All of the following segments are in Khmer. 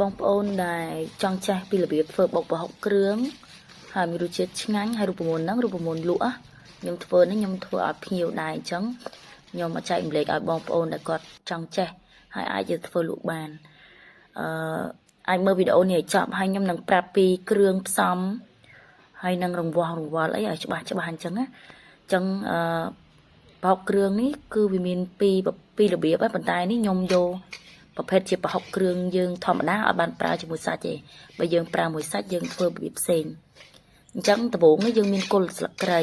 បងប្អូនដែលចង់ចេះពីរបៀបធ្វើបុកប្រហុកគ្រឿងហើយមានរសជាតិឆ្ងាញ់ហើយរូបមន្តហ្នឹងរូបមន្តលក់ខ្ញុំធ្វើនេះខ្ញុំធ្វើឲ្យភ្ញៀវដែរអញ្ចឹងខ្ញុំមកចែកម្លែកឲ្យបងប្អូនដែលគាត់ចង់ចេះហើយអាចយកធ្វើលក់បានអឺអាចមើលវីដេអូនេះឲ្យចប់ហើយខ្ញុំនឹងប្រាប់ពីគ្រឿងផ្សំហើយនឹងរង្វាស់រង្វាល់អីឲ្យច្បាស់ច្បាស់អញ្ចឹងណាអញ្ចឹងអឺប្រហុកគ្រឿងនេះគឺវាមានពីររបៀបហើយប៉ុន្តែនេះខ្ញុំយកប្រភេទជាប្រហុកគ្រឿងយើងធម្មតាអត់បានប្រើជាមួយសាច់ទេបើយើងប្រើមួយសាច់យើងធ្វើរបៀបផ្សេងអញ្ចឹងដំបូងនេះយើងមានគល់ស្លឹកគ្រៃ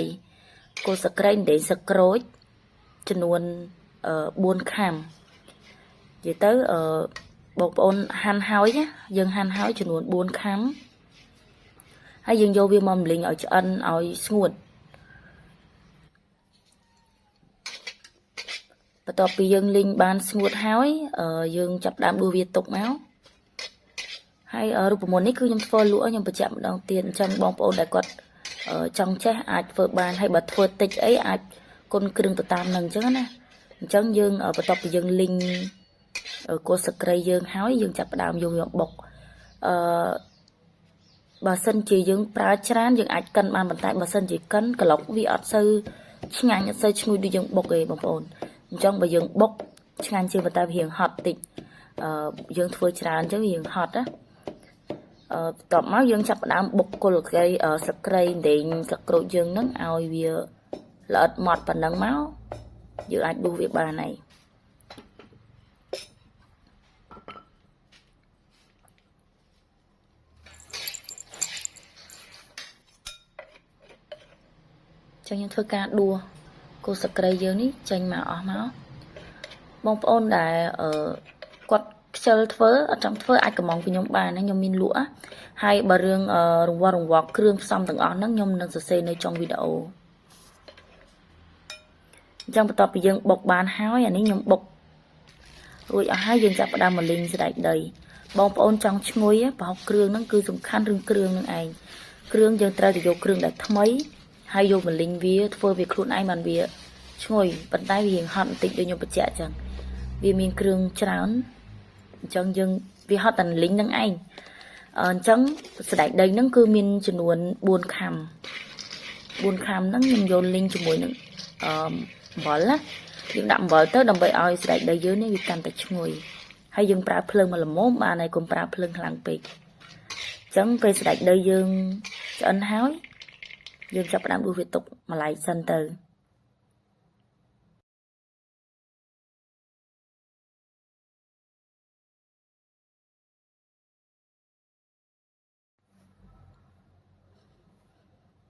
គល់ស្លឹកគ្រៃដេញស្លឹកក្រូចចំនួន4ខាំនិយាយទៅអឺបងប្អូនហាន់ហើយណាយើងហាន់ហើយចំនួន4ខាំហើយយើងយកវាមកម្លិញឲ្យឆ្អិនឲ្យស្ងួតបន្ទាប់ពីយើងលីងបានស្ងួតហើយយើងចាប់ដើមដួសវាទុកមកហើយរូបមន្តនេះគឺខ្ញុំធ្វើលក់ខ្ញុំបញ្ជាក់ម្ដងទៀតអញ្ចឹងបងប្អូនដែលគាត់ចង់ចេះអាចធ្វើបានហើយបើធ្វើតិចអីអាចគុណគ្រឿងទៅតាមនឹងអញ្ចឹងណាអញ្ចឹងយើងបន្ទាប់ពីយើងលីងគល់ស្លឹកគ្រៃយើងហើយយើងចាប់ផ្ដើមយកយកបុកអឺបើសិនជាយើងប្រើច្រើនយើងអាចកិនបានប៉ុន្តែបើសិនជាកិនក្លុកវាអត់សូវឆ្ងាញ់អត់សូវឈ្ងុយដូចយើងបុកទេបងប្អូនអញ្ចឹងបើយើងបុកឆ្ងាញ់ជាងប៉ុន្តែវារៀងហត់តិចអឺយើងធ្វើច្រើនអញ្ចឹងវារៀងហត់ណាអឺបន្ទាប់មកយើងចាប់ផ្ដើមបុកគល់គ្រៃស្លឹកគ្រៃដេញស្លឹកក្រូចយើងហ្នឹងឲ្យវាល្អិតម៉ត់ប៉ុណ្ណឹងមកយើងអាចដួសវាបានហើយចឹងយើងធ្វើការដួសគល់ស្លឹកគ្រៃយើងនេះចេញមកអស់មកបងប្អូនដែលអឺគាត់ខ្ជិលធ្វើអត់ចង់ធ្វើអាចកំងពីខ្ញុំបានណាខ្ញុំមានលក់ហើយបើរឿងរង្វាស់រង្វាស់គ្រឿងផ្សំទាំងអស់ហ្នឹងខ្ញុំនឹងសរសេរនៅចុងវីដេអូអញ្ចឹងបន្ទាប់ពីយើងបុកបានហើយអានេះខ្ញុំបុករួចអស់ហើយយើងចាប់ផ្ដើមមកលីងសណ្តែកដីបងប្អូនចង់ឈ្ងុយប្រហុកគ្រឿងហ្នឹងគឺសំខាន់រឿងគ្រឿងហ្នឹងឯងគ្រឿងយើងត្រូវតែយកគ្រឿងដែលថ្មីហើយយកមកលីងវាធ្វើវាខ្លួនឯងបានវាឈ្ងុយប៉ុន្តែវារៀងហត់បន្តិចដូចខ្ញុំបញ្ជាក់អញ្ចឹងវាមានគ្រឿងច្រើនអញ្ចឹងយើងវាហត់តែលីងនឹងឯងអញ្ចឹងសណ្តែកដីហ្នឹងគឺមានចំនួន4ខាំ4ខាំហ្នឹងខ្ញុំយកលីងជាមួយនឹងអឺអំបិលណាយើងដាក់អំបិលទៅដើម្បីឲ្យសណ្តែកដីយើងនេះវាកាន់តែឈ្ងុយហើយយើងប្រើភ្លើងមកល្មមបានហើយកុំប្រើភ្លើងខ្លាំងពេកអញ្ចឹងពេលសណ្តែកដីយើងឆ្អិនហើយយើងចាប់ផ្ដើមដួសវាទុកម្លាយសិនទៅ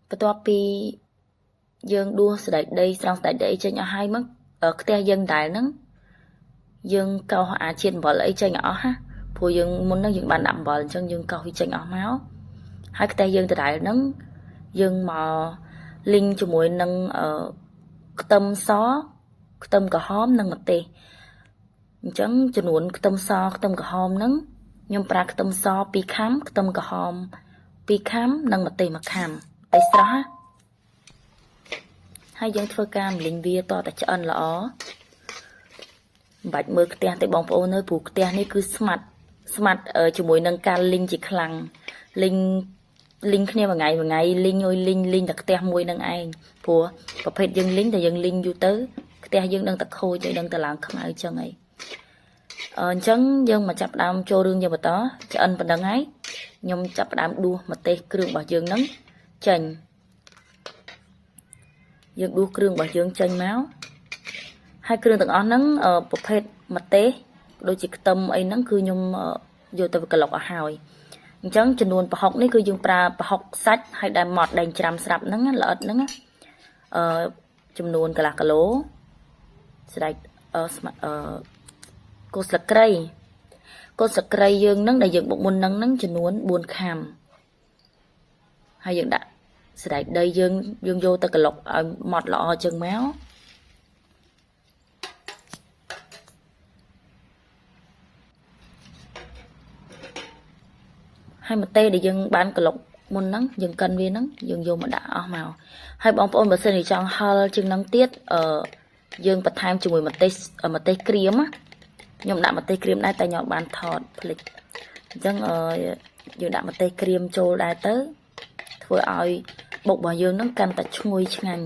បន្ទាប់ពីយើងដួសសណ្តែកដីស្រង់សណ្តែកដីចេញអស់ហើយមកខ្ទះយើងដែលហ្នឹងយើងកោសអាជាតិអំបិលអីចេញអស់ណាព្រោះយើងមុនហ្នឹងយើងបានដាក់អំបិលអញ្ចឹងយើងកោសវាចេញអស់មកហើយខ្ទះយើងដដែលហ្នឹងយើងមកលីងជាមួយនឹងខ្ទឹមសខ្ទឹមក្រហមនិងម្ទេសអញ្ចឹងចំនួនខ្ទឹមសខ្ទឹមក្រហមហ្នឹងខ្ញុំប្រើខ្ទឹមស2ខាំខ្ទឹមក្រហម2ខាំនិងម្ទេស1ខាំម្ទេសស្រស់ណាហើយយើងធ្វើការម្លិញវាតតែឆ្អិនល្អមិនបាច់មើលខ្ទះទេបងប្អូនអើយព្រោះខ្ទះនេះគឺស្មាត់ស្មាត់ជាមួយនឹងការលីងជាខ្លាំងលីងលីងគ្នាមួយថ្ងៃមួយថ្ងៃលីងអុយលីងលីងតែខ្ទះមួយនឹងឯងព្រោះប្រភេទយើងលីងតែយើងលីងយូរទៅខ្ទះយើងនឹងតែខូចយើងនឹងតែឡើងខ្មៅចឹងឯងអញ្ចឹងយើងមកចាប់ដើមចូលរឿងយើងបន្តឆ្អិនប៉ុណ្្នឹងហើយខ្ញុំចាប់ផ្ដើមដួសម្ទេសគ្រឿងរបស់យើងនឹងចេញយើងដួសគ្រឿងរបស់យើងចេញមកហើយគ្រឿងទាំងអស់ហ្នឹងប្រភេទម្ទេសដូចជាខ្ទឹមអីហ្នឹងគឺខ្ញុំយកទៅក្លុកអស់ហើយអញ្ចឹងចំនួនប្រហុកនេះគឺយើងប្រើប្រហុកសាច់ហើយដែលម៉ត់ដែងច្រាំស្រាប់ហ្នឹងល្អិតហ្នឹងអឺចំនួនកន្លះគីឡូស្ដាច់អឺអឺគល់ស្លឹកគ្រៃគល់ស្លឹកគ្រៃយើងហ្នឹងដែលយើងបុកមុនហ្នឹងហ្នឹងចំនួន4ខាំហើយយើងដាក់សណ្តែកដីយើងយើងយកទៅក្លុកឲ្យម៉ត់ល្អជាងមកហើយម្ទេសដែលយើងបានក្លុកមុនហ្នឹងយើងកិនវាហ្នឹងយើងយកមកដាក់អស់មកហើយបងប្អូនបើសិនជាចង់ហឹលជាងហ្នឹងទៀតអឺយើងបន្ថែមជាមួយម្ទេសម្ទេសក្រៀមណាខ្ញុំដាក់ម្ទេសក្រៀមដែរតែខ្ញុំបានថតភ្លេច អញ្ចឹងអឺយើងដាក់ម្ទេសក្រៀមចូលដែរទៅធ្វើឲ្យបុករបស់យើងហ្នឹងកាន់តែឈ្ងុយឆ្ងាញ់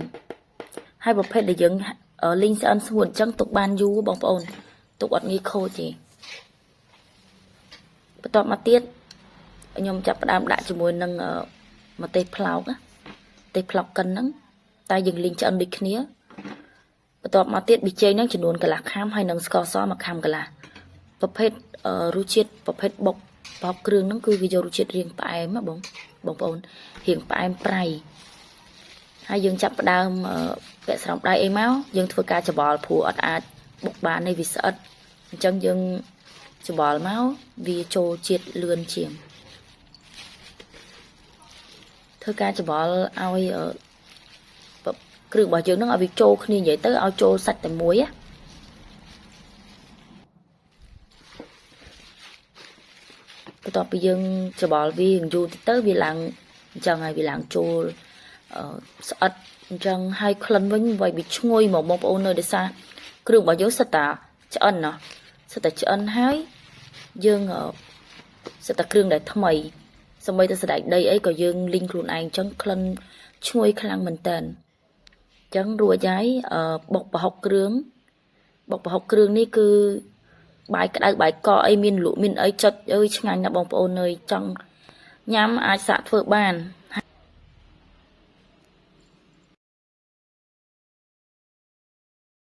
ហើយប្រភេទដែលយើងលីងឆ្អិនស្ងួតអញ្ចឹងទុកបានយូរបងប្អូនទុកអត់ងាយខូចទេបន្ទាប់មកទៀតខ្ញុំចាប់ផ្ដើមដាក់ជាមួយនឹងម្ទេសប្លោកណាម្ទេសប្លោកកិនហ្នឹងតែយើងលីងឆ្អិនដូចគ្នាបន្ទាប់មកទៀតប៊ីចេងហ្នឹងចំនួនកន្លះខាំហើយនិងស្ករសមួយខាំកន្លះប្រភេទរសជាតិប្រភេទបុកប្រហុកគ្រឿងហ្នឹងគឺវាយករសជាតិរាងផ្អែមណាបងបងប្អូនរាងផ្អែមប្រៃហើយយើងចាប់ផ្ដើមពាក់ស្រោមដៃអីមកយើងធ្វើការច្បល់ព្រោះអត់អាចបុកបានទេវាស្អិតអញ្ចឹងយើងច្បល់មកវាចូលជាតិលឿនជាងធ្វើការច្បល់ឲ្យគ្រឿងរបស់យើងនឹងឲ្យវាចូលគ្នានិយាយទៅឲ្យចូលសាច់តែមួយណាបន្ទាប់ពីយើងច្បល់វាយូរតិចទៅវាឡើងអញ្ចឹងហើយវាឡើងចូលស្អិតអញ្ចឹងហើយក្លិនវិញវាវាឈ្ងុយហ្មងបងប្អូននៅដោយសារគ្រឿងរបស់យើងសិតតាឆ្អិនណោះសិតតាឆ្អិនហើយយើងសិតតាគ្រឿងដែលថ្មីសម្បីតែសណ្តែកដីអីក៏យើងលីងខ្លួនឯងអញ្ចឹងក្លិនឈ្ងុយខ្លាំងមែនតើអញ្ចឹងរួចហើយបុកប្រហុកគ្រឿងបុកប្រហុកគ្រឿងនេះគឺបាយក្តៅបាយកកអីមានលក់មានអីចុចអើយឆ្ងាញ់ណាស់បងប្អូនអើយចង់ញ៉ាំអាចសាកធ្វើបាន។